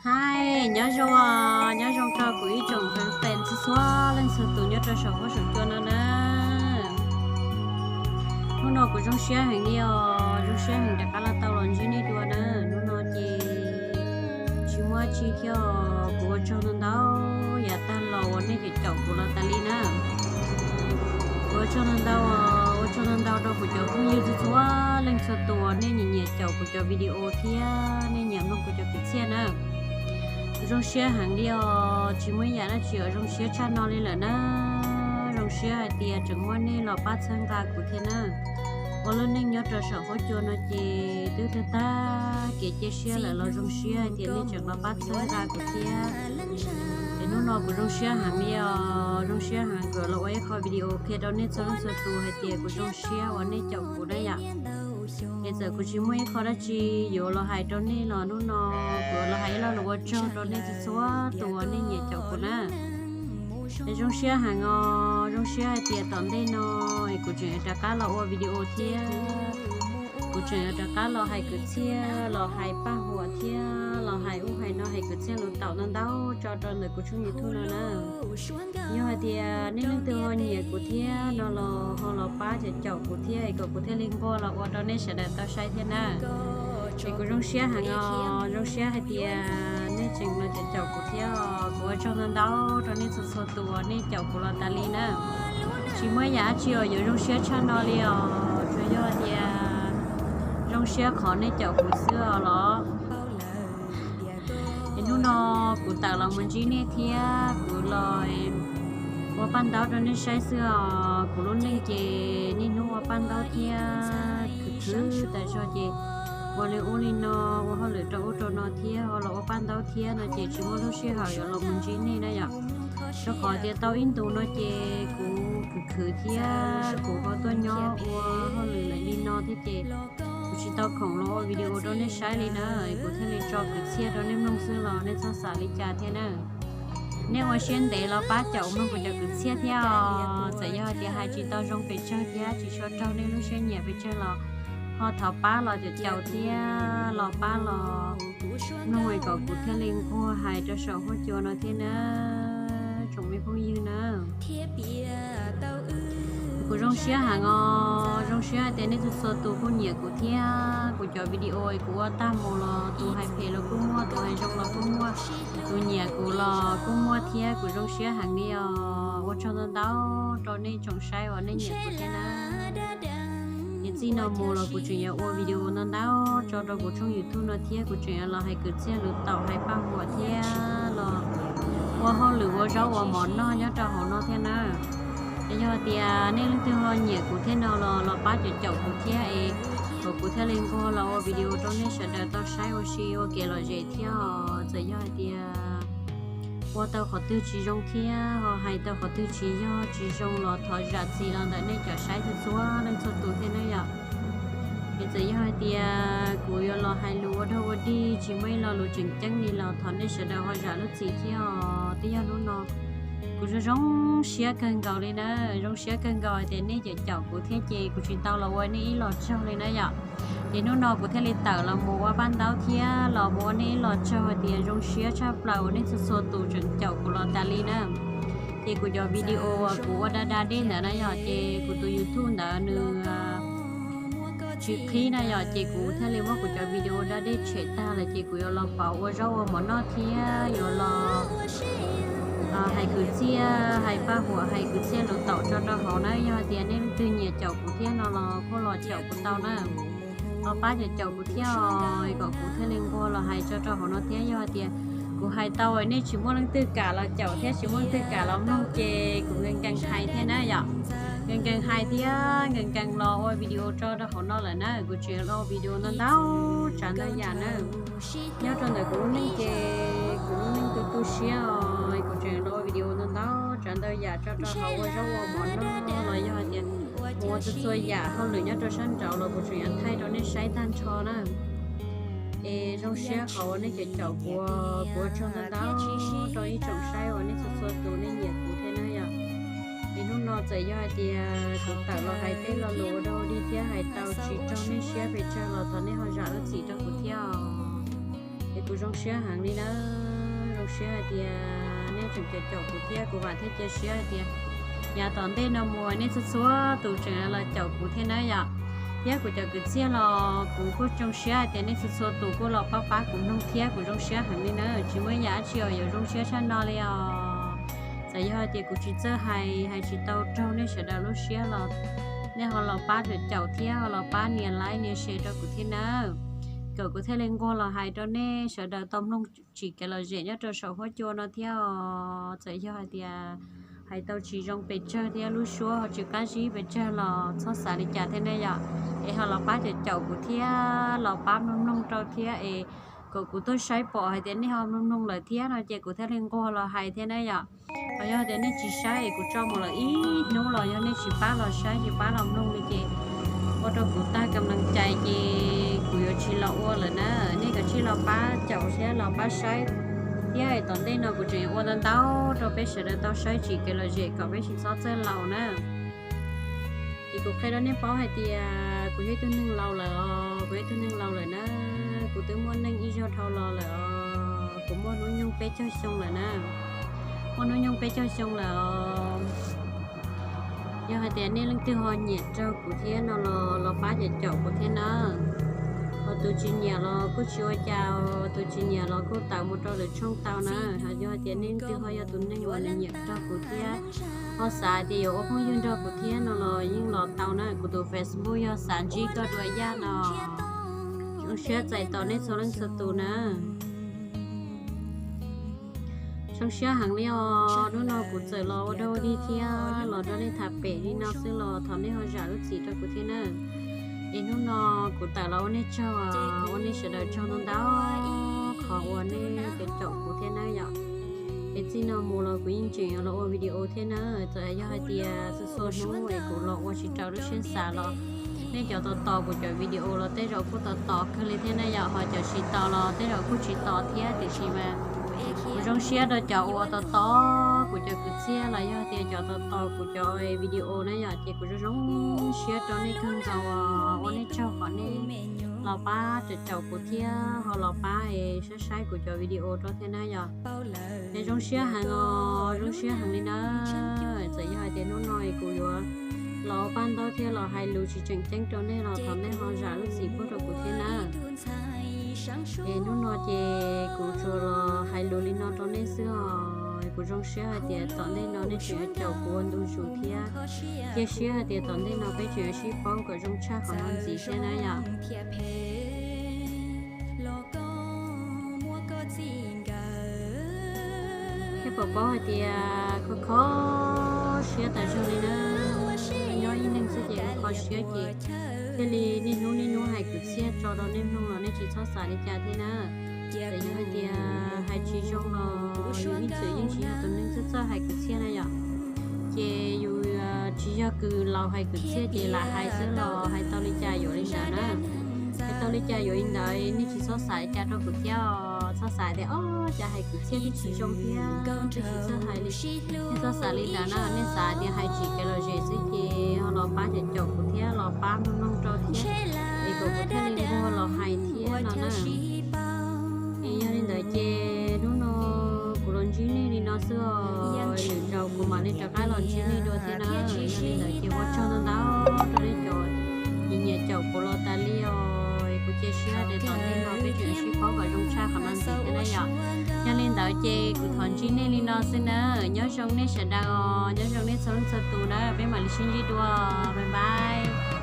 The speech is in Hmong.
Hais nyob zoo, nyob zoo rau kuv ib tsoom fans txhua txhua leej txhua tus nyob rau saum huab saum cua no na. Hnub no kuv zoo siab heev li os, zoo siab heev rov qab los tau los ntsib nej dua na. Hnub no ces tsis muaj tsi thiab os, kuv ua tsaug ntau ntau yav tag los uas nej caum kuv los tas li na. Kuv ua tsaug ntau ntau, ua tsaug ntau ntau rau kuv cov phooj ywg txhua txhua leej txhua tus uas nej nyiam nyiam caum kuv cov video thiab nej nyiam mloog kuv cov kwv txhiaj na. Kuv zoo siab heev li os, tsis muaj ib yam dab tsi uas zoo siab tshaj no li lawm na. Zoo siab hais tias tseem muaj nej los pab txhawb nqa kuv thiab na. Ua lub neej nyob rau saum huab cua no ces twb tag tag kev cia siab lawm los zoo siab hais tias nej tseem los pab txhawb nqa kuv thiab. Ces hnub no kuv zoo siab heev li os, zoo siab heev kuv los ua ib qho video qhia rau nej txhua leej txhua tus hais tias kuv zoo siab uas nej caum kuv na yom. Es txawm kuv tsis muaj ib qho dab tsi yuav los hais rau nej los hnub no kuv los hais ib lo lus ua tsaug rau nej txhua txhua tus uas nej nyiam caum kuv na. Es zoo siab heev os, zoo siab hais tias tom ntej no es kuv tseem yuav rov qab los ua video thiab. Kuv tseem yuav rov qab los hais kwv txhiaj, los hais paj huam thiab los hais ub hais no, hais kwv txhiaj lus taum ntau ntau tso rau ntawm kuv tshooj YouTube no na. Yog hais tias nej leej twg ho nyiam kuv thiab no los ho los pab caum caum kuv thiab es kom kuv thiaj li nquag los ua rau nej sawv daws tau saib thiab na. Es kuv zoo siab heev os, zoo siab hais tias nej tseem los caum caum kuv thiab os. Kuv ua tsaug ntau ntau rau nej txhua txhua tus uas nej caum kuv los tas li na. Tsis muaj ib yam dab tsi uas yuav zoo siab tshaj no li os, tsuas yog hais tias zoo siab qhov nej caum kuv xwb os los. Es hnub no kuv tawm los mus ntsib nej thiab kuv los ua paj ntaub rau nej saib xwb os. Kuv lub neej ces niaj hnub ua paj ntaub thiab khwv khwv tas zog ces ua li ub li no, ua hauj lwm rau ub rau no thiab ho los ua paj ntaub thiab no ces tsis muaj lub sij hawm yuav los mus ntsib nej na yom. Rau qhov tias tau ib ntus no ces kuv khwv khwv thiab kuv ho tuaj nyob ua hauj lwm lawm li no thiab ces kuv tsis tau khoom los ua video rau nej saib li na, kuv thiaj li tso kwv txhiaj rau nej mloog xwb los nej txhob xav li cas thiab na. Nej ua siab ntev los pab caum mloog kuv cov kwv txhiaj thiab os. Txawm yog tias hais tsis tau zoo pes tsawg thiab tsis tshua raug nej lub siab nyiam pes tsawg los ho thov pab los caum caum thiab los pab los mloog kom kuv thiaj li nquag hais rau saum huab cua no thiab na, tsoom me phooj ywg na. Kuv zoo siab heev os, zoo siab hais tias nej txhua txhua tus kuj nyiam kuv thiab kuv cov video kuv ua tag mus los tus hais phem los kuj muaj, tus hais zoo los kuj muaj, tus nyiam kuv los kuj muaj thiab kuv zoo siab heev li os. Ua tsaug ntau ntau rau nej tsoom saib uas nej nyiam kuv thiab na. Ces txij no mus los kuv tseem yuav ua video ntau ntau tso rau kuv tshooj YouTube no thiab kuv tseem yuav los hais kwv txhiaj lus taum hais paj huam thiab los ua hauj lwm ua zaub ua mov noj nyob rau hauv no thiab na. Es yog tias nej leej twg ho nyiam kuv thiab no los los pab caum caum kuv thiab es kom kuv thiaj li nquag los ua video rau nej sawv daws tau saib ua si ua kev lom zem thiab os. Txawm yog hais tias ua tau qhov twg tsis zoo thiab ho hais tau qhov twg tsis yog tsis zoo los thov zam txim los ntawm nej cov saib txhua txhua leej txhua tus thiab na yom. Es txawm yog hais tias kuv yuav los hais lus ua dog ua dig tsis muaj ib lo lus tseem ceeb li los thov nej sawv daws ho zam lub txim thiab os. Twb yog hnub no kuv zoo zoo siab kawg nkaus li na, zoo siab kawg nkaus hais tias nej caum caum kuv thiab ces kuv tsis tau los ua nej ib los tsaug li na yom. Ces hnub no kuv thiaj li tawm los mus ua paj ntaub thiab los mus ua nej ib los tsaug hais tias zoo siab tshaj plaws uas nej txhua txhua tus tseem caum kuv los tas li na. Ces kuv cov video uas kuv ua da da dej ntawd na yom, ces kuv tus YouTube ntawd nws tsis qhib na yom, ces kuv thiaj li muab kuv cov video da dej tshem tag lawm ces kuv yuav los pauv ua zaub ua mov noj thiab yuav los hais kwv txhiaj, hais paj huam, hais kwv txhiaj lus taum tso rau hauv na. Yog hais tias nej leej twg nyiam caum kuv thiab no los kuj los caum kuv tau na. Los pab caum caum kuv thiab os, kom kuv thiaj li nquag los hais tso rau hauv no thiab. Yog hais tias kuv hais tau nej tsis muaj leej twg kam los caum thiab tsis muaj leej twg kam los mloog ces kuv nkees nkees hais thiab na yom. Nkees nkees hais thiab nkees nkees los ua video tso rau hauv no lawm na. Kuv tseem los ua video ntau ntau tsav ntau yam na. Nyob rau ntawm kuv lub neej ces kuv lub neej tu tu siab os, kuv tseem los ua video ntau ntau tsav ntau yam tso rau hauv ua zaub ua mov noj los yog hais tias mus ua txhua txhua yam hauj lwm nyob rau sab nraud los kuv tseem yuav thaij rau nej saib tag nrho na. Es zoo siab qhov uas nej caum caum kuv, kuv ua tsaug ntau ntau rau ib tsoom saib uas nej txhua txhua tus nej nyiam kuv thiab na yom. Es hnub no txawm yog hais tias kuv tawm los hais tej lo lus ua dog ua dig thiab hais tau tsis raug nej siab pes tsawg los thov nej ho zam lub txim rau kuv thiab os. Es Kuv zoo siab heev li nawb, zoo siab hais tias nej tseem caum kuv thiab kuv vam thiab cia siab hais tias yav tom ntej no mus nej txhua txhua tus tseem los caum kuv thiab nawb yom. Thiab kuv cov kwv tij los kuv kuj zoo siab hais tias nej txhua txhua tus kuj los pab pab kuv mloog thiab kuv zoo siab heev li nawb, tsis muaj ib yam dab tsi uas yuav zoo siab tshaj no li os. Txawm yog hais tias kuv tsis txawj hais, hais tsis tau raug nej sawv daws lub siab los nej ho los pab caum thiab ho los pab nias like nias share rau kuv thiab nawb, kom kuv thiaj li nquag los hais rau nej sawv daws tau mloog tsim kev lom zem nyob rau saum huab cua no thiab os. Txawm yog hais tias hais tau tsis zoo pes tsawg thiab lub suab ho tsis qab zib pes tsawg los txhob xav li cas thiab nej yom. Es ho los pab caum kuv thiab los pab mloog mloog rau thiab es kom kuv tuaj saib pom hais tias nej ho mloog mloog lawm thiab no ces kuv thiaj li nquag los hais thiab na yom. Ho yog tias nej tsis saib es kuv tso mus lawm ib hnub los yog nej tsis pab los saib tsis pab los mloog li ces ua rau kuv tag kam lees cai ces kuv yuav tsis los ua lawm na. Nej kav tsij los pab caum thiab los pab saib thiab es tom ntej no kuv tseem yuav ua ntau ntau rau peb sawv daws tau saib tsim kev lom zem kom peb tsis txhob txawj laus na. Ces kuv qhia rau nej paub hais tias kuv yog ib tug neeg laus lawm os, kuv yog ib tug neeg laus lawm na. Kuv twb muaj neej ib zaug dhau los lawm os, kuv muaj hnub nyoog peb caug xyoo lawm na. Muaj hnub nyoog peb caug xyoo lawm os. Yog hais tias nej leej twg ho nyiam raug kuv thiab no los los pab caum kuv thiab na. Ho tus tsis nyiam los kuj tsis ua cas, tus tsis nyiam los kuj tawm mus rau lwm tshooj tau na. Ho yog hais tias nej leej twg ho yog tus neeg uas nws nyiam raug kuv thiab ho xav tias yuav ua phooj ywg nrog kuv thiab no los yeej los tau na. Kuv tus Facebook yog Xav Ntsib Koj Dua Yaj no. Zoo siab txais tos nej txhua leej txhua tus na. Zoo siab heev li os, hnub no kuv txawm los ua dog ua dig thiab los nrog nej tham pem li no xwb los thov nej ho zam lub txim rau kuv thiab na. Es hnub no kuv tawm los ua nej tsaug, ua nej sawv daws tsaug ntau ntau qhov uas nej caum kuv thiab na yom. Es txij no mus los kuv yeej tseem los ua video thiab na. Txawm yog hais tias txhua txhua hnub es kuv los ua tsis raws lub siab xav los nej cov tos tos kuv cov video los tej zaum kuj tos tos kawg li thiab na yom, ho cov tsis tos los tej zaum kuj tsis tos thiab, tiam sis mas kuv zoo siab rau cov uas tos tos kuv cov kwv txhiaj los yog tias cov tos tos kuv cov video na yom, ces kuv zoo zoo siab rau nej kawg nkaus, ua nej tsaug qhov nej los pab caum kuv thiab ho los pab es saib saib kuv cov video rau thiab na yom. Es zoo siab heev os, zoo siab heev li na. Txawm yog hais tias hnub no es kuv yuav los ua paj ntaub thiab los hais lus tsis tseem ceeb rau nej los thov nej ho zam lub txim pub rau kuv thiab na. Es hnub no ces kuv tsuas los hais lus li no rau nej xwb os. Kuv zoo siab hais tias tom ntej no nej tseem yuav caum kuv ua ntu zus thiab cia siab hais tias tom ntej no peb tseem yuav sib paub kom zoo tshaj qhov no ntxiv thiab na yom. Thiab pom paub hais tias kho kho siab tas zog li na. Nyob ib leeg xwb ces kho siab ces thiaj li niaj hnub niaj hnub hais kwv txhiaj tso rau nej mloog los nej tsis txhob xav li cas thiab na. Txawm yog hais tias hais tsis zoo los yus ib txwm yeej tsis yog tus neeg txawj txawj hais kwv txhiaj na yom. Ces yus tsis yog kws laus hais kwv txhiaj ces lam hais xwb los hais tau li cas yuav li ntawd na. Hais tau li cas yuav li ntawd, nej tsis txhob xav li cas rau kuv thiab os. Txhob xav tias ob cas hais kwv txhiaj twb tsis zoo thiab twb tsis txawj hais li. Nej txhob xav li ntawd na, nej xav tias hais tsim kev lom zem xwb ces ho los pab caum kuv thiab los pab mloog mloog rau thiab, es kom kuv thiaj li nquag los hais thiab no na. Es yog li ntawd ces hnub no kuv los ntsib nej li no xwb os, lwm zaus kuv mam li rov qab los ntsib nej dua thiab na. Yog li ntawd ces ua tsaug ntau ntau rau nej cov nyiam nyiam caum kuv los tas li os. Kuv cia siab tias tom ntej no peb tseem sib paub kom zoo tshaj qhov no ntxiv thiab na yom. Yog li ntawd ces kuv thov ntsib nej li no xwb na. Nyob zoo nej sawv daws, nyob zoo nej txhua leej txhua tus na, peb mam li sib ntsib dua, bye bye.